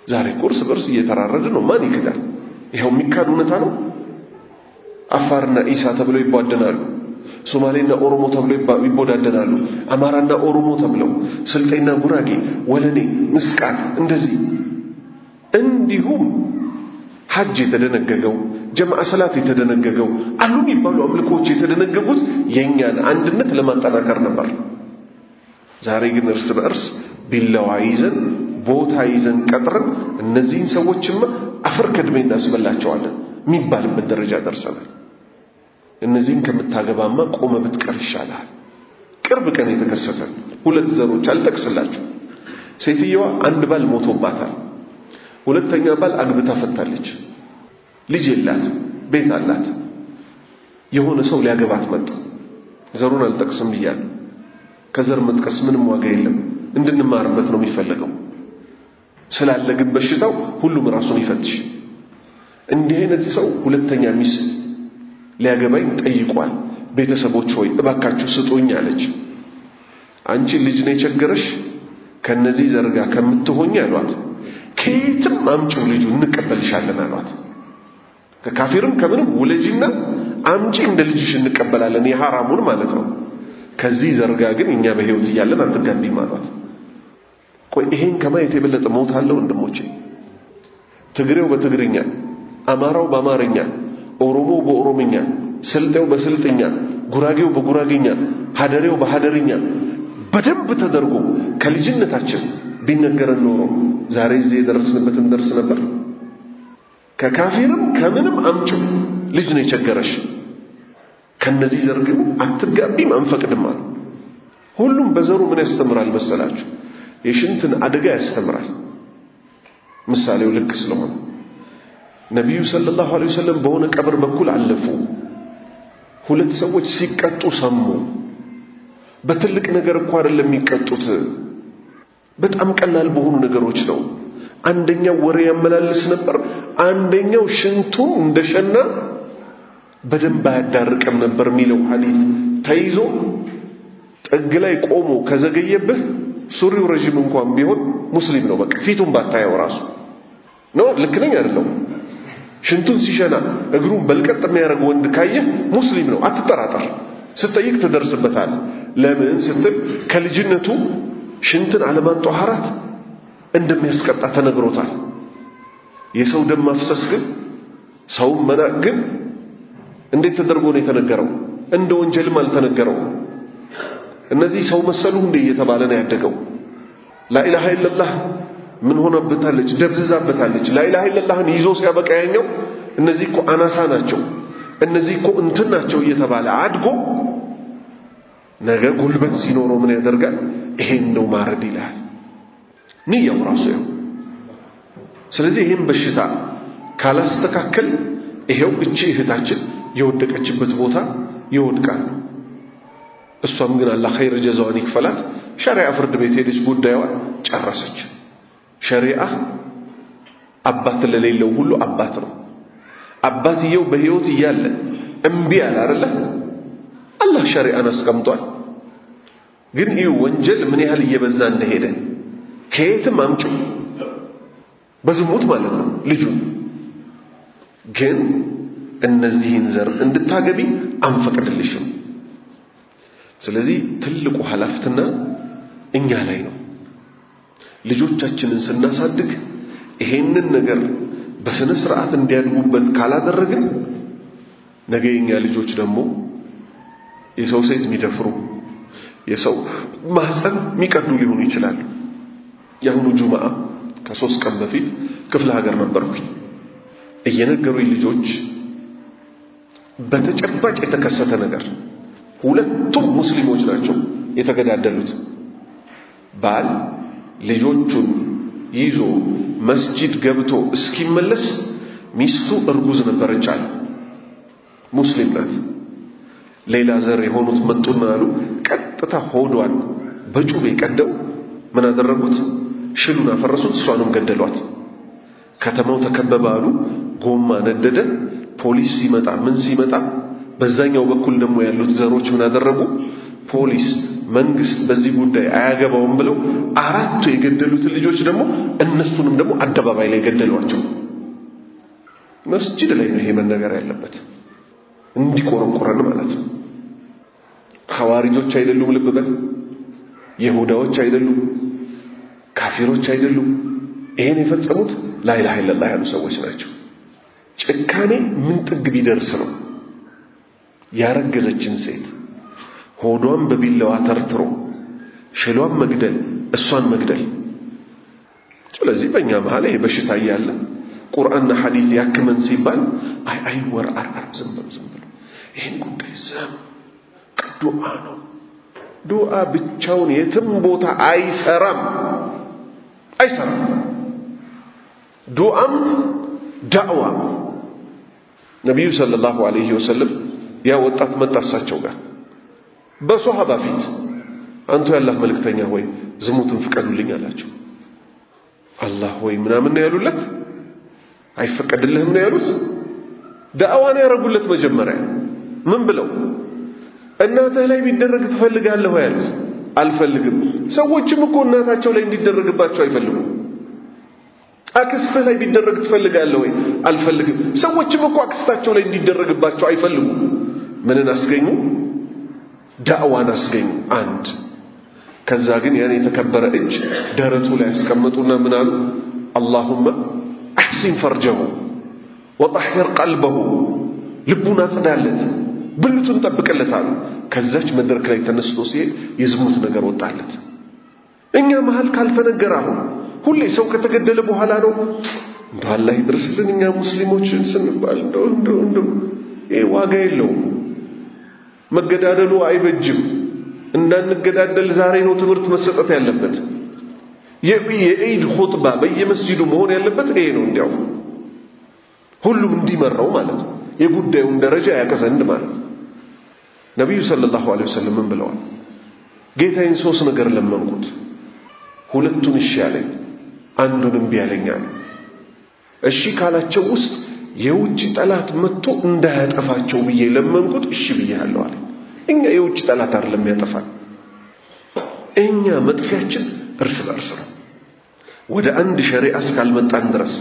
ዛሬ እኮ እርስ በርስ እየተራረደ ነው። ማን ይክዳል? ይኸው የሚካድ እውነታ ነው። አፋርና ኢሳ ተብለው ይቧደናሉ። ሶማሌና ኦሮሞ ተብለው ይቦዳደናሉ። አማራና ኦሮሞ ተብለው፣ ስልጤና ጉራጌ፣ ወለኔ፣ ምስቃት እንደዚህ። እንዲሁም ሐጅ የተደነገገው፣ ጀማዓ ሰላት የተደነገገው፣ አሉ የሚባሉ አምልኮዎች የተደነገጉት የእኛን አንድነት ለማጠናከር ነበር። ዛሬ ግን እርስ በእርስ ቢላዋ ይዘን፣ ቦታ ይዘን፣ ቀጥረን እነዚህን ሰዎችማ አፈር ከድሜ እናስበላቸዋለን የሚባልበት ደረጃ ደርሰናል። እነዚህን ከምታገባማ ቆመ ብትቀር ይሻልሃል። ቅርብ ቀን የተከሰተ ሁለት ዘሮች አልጠቅስላችሁ። ሴትየዋ አንድ ባል ሞቶባታል። ሁለተኛ ባል አግብታ ፈታለች። ልጅ የላት፣ ቤት አላት። የሆነ ሰው ሊያገባት መጣ። ዘሩን አልጠቅስም ብያለሁ። ከዘር መጥቀስ ምንም ዋጋ የለም። እንድንማርበት ነው የሚፈለገው። ስላለ ግን በሽታው ሁሉም ራሱን ይፈትሽ። እንዲህ አይነት ሰው ሁለተኛ ሚስት ሊያገባኝ ጠይቋል። ቤተሰቦች ሆይ፣ እባካችሁ ስጡኝ አለች። አንቺ ልጅ ነው የቸገረሽ፣ ከነዚህ ዘር ጋር ከምትሆኝ አሏት። ከየትም አምጪው ልጁ እንቀበልሻለን አሏት። ከካፊርም ከምንም ውለጂና አምጪ፣ እንደ ልጅሽ እንቀበላለን፣ የሐራሙን ማለት ነው። ከዚህ ዘር ጋር ግን እኛ በህይወት እያለን አትጋቢም አሏት። ቆይ፣ ይሄን ከማየት የበለጠ ሞት አለ ወንድሞቼ? ትግሬው በትግርኛ፣ አማራው በአማርኛ፣ ኦሮሞ በኦሮምኛ፣ ስልጤው በስልጥኛ፣ ጉራጌው በጉራጌኛ፣ ሀደሬው በሀደርኛ በደንብ ተደርጎ ከልጅነታችን ቢነገረን ኖሮ ዛሬ እዚህ የደረስንበት እንደርስ ነበር? ከካፊርም ከምንም አምጪው፣ ልጅ ነው የቸገረሽ፣ ከነዚህ ዘር ግን አትጋቢም፣ አንፈቅድም አሉ። ሁሉም በዘሩ ምን ያስተምራል መሰላችሁ? የሽንትን አደጋ ያስተምራል። ምሳሌው ልክ ስለሆነ ነቢዩ ሰለላሁ ዐለይሂ ወሰለም በሆነ ቀብር በኩል አለፉ። ሁለት ሰዎች ሲቀጡ ሰሙ። በትልቅ ነገር እኮ አይደለም የሚቀጡት፣ በጣም ቀላል በሆኑ ነገሮች ነው። አንደኛው ወሬ ያመላልስ ነበር፣ አንደኛው ሽንቱን እንደሸና በደንብ አያዳርቅም ነበር የሚለው ሐዲስ ተይዞ ጥግ ላይ ቆሞ ከዘገየብህ ሱሪው ረዥም እንኳን ቢሆን ሙስሊም ነው። በቃ ፊቱን ባታየው ራሱ ነው። ልክ ነኝ አይደለም? ሽንቱን ሲሸና እግሩን በልቀጥ የሚያደርግ ወንድ ካየህ ሙስሊም ነው፣ አትጠራጠር። ስትጠይቅ ትደርስበታል። ለምን ስትል ከልጅነቱ ሽንትን አለማጧሃራት እንደሚያስቀጣ ተነግሮታል። የሰው ደም ማፍሰስ ግን፣ ሰውን መናቅ ግን እንዴት ተደርጎ ነው የተነገረው? እንደ ወንጀልም አልተነገረው። እነዚህ ሰው መሰሉ እንዴ እየተባለ ነው ያደገው። ላኢላሃ ኢለላህ ምን ሆነበታለች? ደብዝዛበታለች። ላኢላሃ ኢለላህን ይዞ ሲያበቃ ያኛው እነዚህ እኮ አናሳ ናቸው፣ እነዚህ እኮ እንትን ናቸው እየተባለ አድጎ ነገ ጉልበት ሲኖረው ምን ያደርጋል? ይሄን ነው ማረድ ይላል። ንያው ራሱ ያው። ስለዚህ ይሄን በሽታ ካላስተካከል ይሄው እቺ እህታችን የወደቀችበት ቦታ ይወድቃሉ። እሷም ግን አላህ ኸይር ጀዛዋን ይክፈላት። ሸሪዓ ፍርድ ቤት ሄደች፣ ጉዳዩዋን ጨረሰች። ሸሪዓ አባት ለሌለው ሁሉ አባት ነው። አባትየው በህይወት እያለ እምቢ አለ አይደለ? አላህ ሸሪዓን አስቀምጧል። ግን እዩ ወንጀል ምን ያህል እየበዛ እንደሄደ። ከየትም አምጪው በዝሙት ማለት ነው ልጁን። ግን እነዚህን ዘር እንድታገቢ አንፈቅድልሽም። ስለዚህ ትልቁ ኃላፊትና እኛ ላይ ነው። ልጆቻችንን ስናሳድግ ይሄንን ነገር በስነ ስርዓት እንዲያድጉበት ካላደረግን ነገ የኛ ልጆች ደግሞ የሰው ሴት የሚደፍሩ፣ የሰው ማህፀን የሚቀዱ ሊሆኑ ይችላሉ። የአሁኑ ጁማአ ከ3 ቀን በፊት ክፍለ ሀገር ነበርኩኝ። እየነገሩኝ ልጆች በተጨባጭ የተከሰተ ነገር፣ ሁለቱም ሙስሊሞች ናቸው የተገዳደሉት። ባል ልጆቹን ይዞ መስጂድ ገብቶ እስኪመለስ ሚስቱ እርጉዝ ነበረች አለ። ሙስሊም ናት። ሌላ ዘር የሆኑት መጡና አሉ ቀጥታ ሆዷን በጩቤ ቀደው ምን አደረጉት? ሽሉን አፈረሱት፣ እሷንም ገደሏት። ከተማው ተከበበ አሉ። ጎማ ነደደ። ፖሊስ ሲመጣ ምን ሲመጣ በዛኛው በኩል ደግሞ ያሉት ዘሮች ምን አደረጉ? ፖሊስ መንግስት በዚህ ጉዳይ አያገባውም ብለው አራቱ የገደሉትን ልጆች ደግሞ እነሱንም ደግሞ አደባባይ ላይ ገደሏቸው። መስጂድ ላይ ነው ይሄ መነገር ያለበት፣ እንዲቆረቆረን ማለት ነው። ሐዋሪጆች አይደሉም፣ ልብ በል፣ ይሁዳዎች አይደሉም፣ ካፊሮች አይደሉም። ይሄን የፈጸሙት لا إله إلا الله ያሉ ሰዎች ናቸው። ጭካኔ ምን ጥግ ቢደርስ ነው? ያረገዘችን ሴት ሆዷን በቢላዋ ተርትሮ ሽሏን መግደል፣ እሷን መግደል። ስለዚህ በእኛ መሃል ይሄ በሽታ እያለ ቁርአንና ሐዲስ ያክመን ሲባል አይ አይ ወር አር ዝም በሉ ዝም በሉ፣ ይሄን ጉዳይ ዝም፣ ዱዓ ነው። ዱዓ ብቻውን የትም ቦታ አይሰራም፣ አይሰራም። ዱዓም ዳዕዋም። ነቢዩ صلى الله عليه وسلم ያ ወጣት መጣ እሳቸው ጋር በሶሃባ ፊት፣ አንቱ የአላህ መልእክተኛ ሆይ ዝሙትን ፍቀዱልኝ አላቸው። አላህ ሆይ ምናምን ነው ያሉለት፣ አይፈቀድልህም ነው ያሉት። ዳዕዋ ነው ያረጉለት። መጀመሪያ ምን ብለው፣ እናትህ ላይ ቢደረግ ትፈልጋለህ ወይ ያሉት፣ አልፈልግም። ሰዎችም እኮ እናታቸው ላይ እንዲደረግባቸው አይፈልጉም። አክስትህ ላይ ቢደረግ ትፈልጋለህ ወይ? አልፈልግም። ሰዎችም እኮ አክስታቸው ላይ እንዲደረግባቸው አይፈልጉም። ምንን አስገኙ? ዳዕዋን አስገኙ። አንድ ከዛ ግን ያን የተከበረ እጅ ደረቱ ላይ ያስቀመጡና ምን አሉ? اللهم أحصن فرجه وطهر قلبه፣ ልቡን አጽዳለት፣ ብልቱን ጠብቅለት አሉ። ከዛች መድረክ ላይ ተነስቶ ሲሄድ የዝሙት ነገር ወጣለት። እኛ መሃል ካልተነገረ አሁን ሁሌ ሰው ከተገደለ በኋላ ነው እንደው አላህ ይድረስልን እኛ ሙስሊሞችን ስንባል እንደው እንደው እንደው ይሄ ዋጋ የለውም። መገዳደሉ አይበጅም። እንዳንገዳደል ዛሬ ነው ትምህርት መሰጠት ያለበት። የኢድ ኹጥባ በየመስጂዱ መሆን ያለበት ይሄ ነው። እንዲያው ሁሉም እንዲመራው ማለት ነው። የጉዳዩን ደረጃ ያውቅ ዘንድ ማለት ነው። ነቢዩ صلى الله عليه وسلم ምን ብለዋል? ጌታዬን ሶስት ነገር ለመንኩት፣ ሁለቱን እሺ አለኝ፣ አንዱን እምቢ አለኝ አሉ። እሺ ካላቸው ውስጥ የውጭ ጠላት መጥቶ እንዳያጠፋቸው ብዬ ለመንኩት፣ እሺ ብዬሃለሁ አለ። እኛ የውጭ ጠላት አይደለም ያጠፋል። እኛ መጥፊያችን እርስ በእርስ ነው። ወደ አንድ ሸሪዓ እስካልመጣን ድረስ፣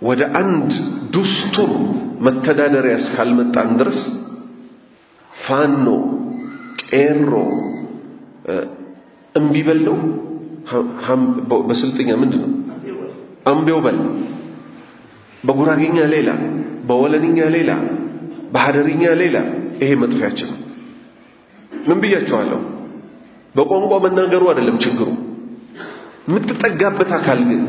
ወደ አንድ ዱስቱር መተዳደሪያ እስካልመጣን ድረስ ፋኖ፣ ቄሮ፣ እምቢበል ነው፣ በስልጥኛ ምንድን ነው አምቤው በል፣ በጉራጌኛ ሌላ፣ በወለንኛ ሌላ፣ በሀደርኛ ሌላ፣ ይሄ መጥፊያችን ነው። ምን ብያቸዋለሁ? በቋንቋ መናገሩ አይደለም ችግሩ። የምትጠጋበት አካል ግን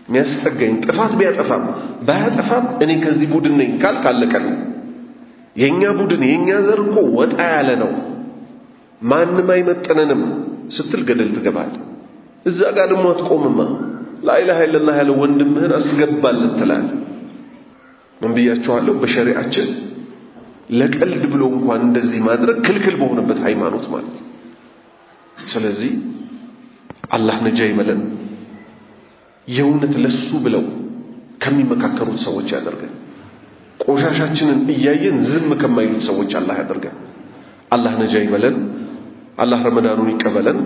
የሚያስጠጋኝ ጥፋት ቢያጠፋም ባያጠፋም እኔ ከዚህ ቡድን ነኝ ካለቀን የኛ ቡድን የኛ ዘር እኮ ወጣ ያለ ነው፣ ማንም አይመጥነንም ስትል ገደል ትገባለህ። እዛ ጋር ደግሞ አትቆምማ። لا إله إلا الله ያለ ወንድምህን አስገባለት ትላለህ። ምን ብያቸዋለሁ? በሸሪዓችን ለቀልድ ብሎ እንኳን እንደዚህ ማድረግ ክልክል በሆነበት ሃይማኖት ማለት ነው። ስለዚህ አላህ ነጃ ይበለን። የእውነት ለሱ ብለው ከሚመካከሩት ሰዎች ያደርገን። ቆሻሻችንን እያየን ዝም ከማይሉት ሰዎች አላህ ያደርገን። አላህ ነጃ ይበለን። አላህ ረመዳኑን ይቀበለን።